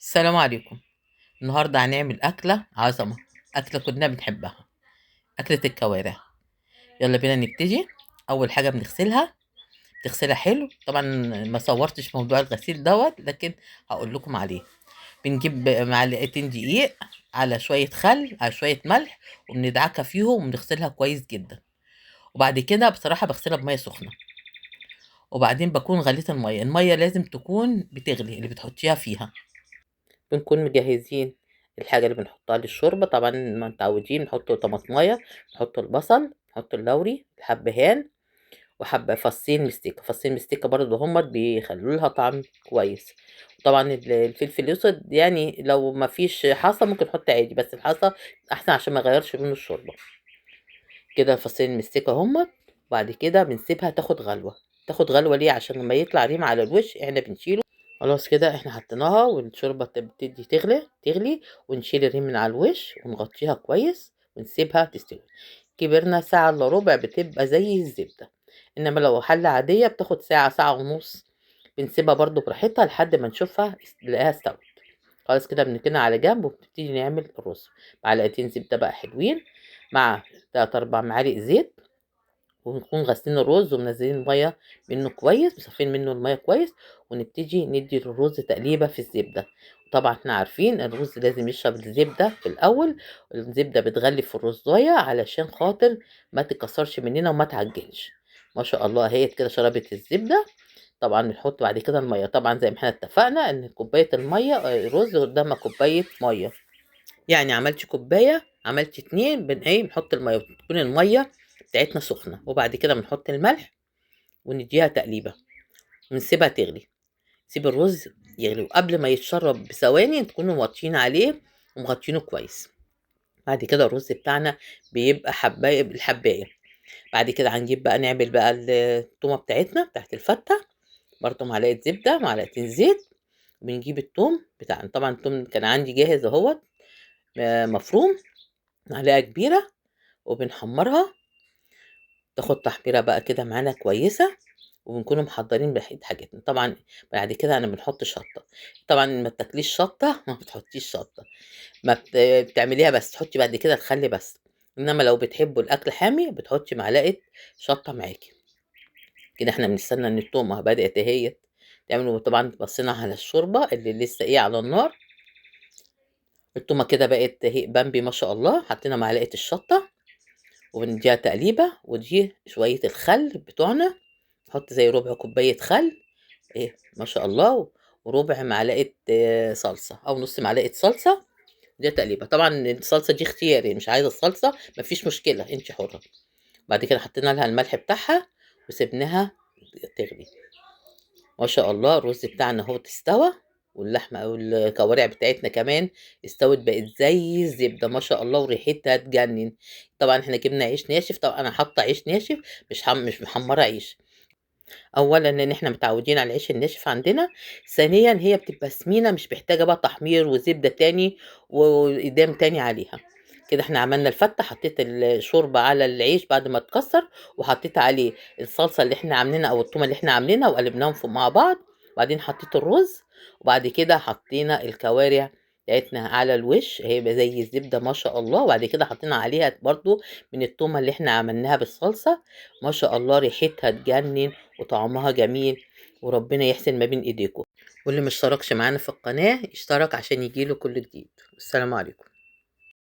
السلام عليكم. النهارده هنعمل أكلة عظمة، أكلة كلنا بنحبها، أكلة الكوارع. يلا بينا نبتدي. أول حاجة بنغسلها، بتغسلها حلو. طبعا ما صورتش موضوع الغسيل دوت، لكن هقول لكم عليه. بنجيب معلقتين دقيق على شوية خل على شوية ملح، وبندعكها فيهم وبنغسلها كويس جدا. وبعد كده بصراحة بغسلها بمية سخنة، وبعدين بكون غليت المية. المية لازم تكون بتغلي اللي بتحطيها فيها. بنكون مجهزين الحاجة اللي بنحطها للشوربة. طبعا ما متعودين نحط طماطماية، نحط البصل، نحط اللوري، الحبهان، وحبة فصين مستيكة. فصين مستيكة برضو هما بيخلوا لها طعم كويس. طبعا الفلفل الاسود، يعني لو ما فيش حصى ممكن نحط عادي، بس الحصى احسن عشان ما يغيرش لون الشوربة. كده فصين مستيكة هما. وبعد كده بنسيبها تاخد غلوة. تاخد غلوة ليه؟ عشان لما يطلع ريم على الوش احنا بنشيله. خلاص كده احنا حطيناها والشوربة تبتدي تغلي، ونشيل الريم من على الوش ونغطيها كويس ونسيبها تستوي. كبرنا ساعة الا ربع بتبقى زي الزبدة، انما لو حلة عادية بتاخد ساعة، ساعة ونص. بنسيبها برضو براحتها لحد ما نشوفها نلاقيها استوت. خلاص كده بنركنها على جنب وبنبتدي نعمل الرز. معلقتين زبدة بقى حلوين مع 3-4 معالق زيت، ونكون غاسلين الرز ومنزلين المية منه كويس، مصفين منه المية كويس، ونبتدي ندي الرز تقليبه في الزبدة. طبعا احنا عارفين الرز لازم يشرب الزبدة في الاول. الزبدة بتغلي في الرزايه علشان خاطر ما تتكسرش مننا وما تعجنش. ما شاء الله هي كده شربت الزبدة. طبعا بنحط بعد كده المية. طبعا زي ما احنا اتفقنا ان كوباية المية الرز قدامها كوباية مية، يعني عملت كوباية عملت 2 بن ايه بنحط المية، وتكون المية بتاعتنا سخنة. وبعد كده بنحط الملح ونديها تقليبه ونسيبها تغلي. نسيب الرز يغلي، وقبل ما يتشرب بثواني تكونوا موطيين عليه ومغطينه كويس. بعد كده الرز بتاعنا بيبقى حبايه بالحبايه. بعد كده هنجيب بقى نعمل بقى التومه بتاعتنا بتاعت الفته، برضو معلقه زبدة معلقتين زيت، وبنجيب التوم بتاعنا. طبعا التوم كان عندي جاهز اهوت مفروم، معلقه كبيرة، وبنحمرها تاخد تحميره بقى كده معانا كويسة، وبنكونوا محضرين بقية حاجتنا. طبعا بعد كده انا بنحط شطه. طبعا ما بتاكليش شطه ما بتحطيش شطه، ما بتعمليها بس تحطي بعد كده الخل بس. انما لو بتحبوا الاكل حامي بتحطي معلقه شطه معاكي. كده احنا بنستنى ان التومه بدات اهي تعمل. طبعا بصينا على الشوربة اللي لسه ايه على النار. التومه كده بقت اهي بامبي ما شاء الله. حطينا معلقه الشطه وبنديها تقليبه، ودي شوية الخل بتوعنا. نحط زي ربع كوباية خل ايه ما شاء الله، وربع معلقه صلصه او نص معلقه صلصه. دي تقليبه. طبعا الصلصه دي اختياري، مش عايزه الصلصه مفيش مشكلة، انت حره. بعد كده حطينا لها الملح بتاعها وسيبناها تغلي. ما شاء الله الرز بتاعنا اهو استوى، واللحمة او الكوارع بتاعتنا كمان استوت بقت زي الزبدة ما شاء الله، وريحتها تجنن. طبعا احنا جبنا عيش ناشف. طبعا انا حاطه عيش ناشف، مش محمرة عيش. اولا ان احنا متعودين على العيش الناشف عندنا، ثانيا هي بتبقى سمينه مش محتاجه بقى تحمير وزبده تاني وإدام تاني عليها. كده احنا عملنا الفته. حطيت الشوربة على العيش بعد ما اتكسر، وحطيت عليه الصلصه اللي احنا عاملينها او التومه اللي احنا عاملينها، وقلبناهم مع بعض. وبعدين حطيت الرز، وبعد كده حطينا الكوارع بتاعتنا على الوش، هيبقى زي الزبدة ما شاء الله. وبعد كده حطينا عليها برضو من التومه اللي احنا عملناها بالصلصه. ما شاء الله ريحتها تجنن وطعمها جميل، وربنا يحسن ما بين ايديكم. واللي مش اشتركش معانا في القناة يشترك عشان يجيله كل جديد. السلام عليكم.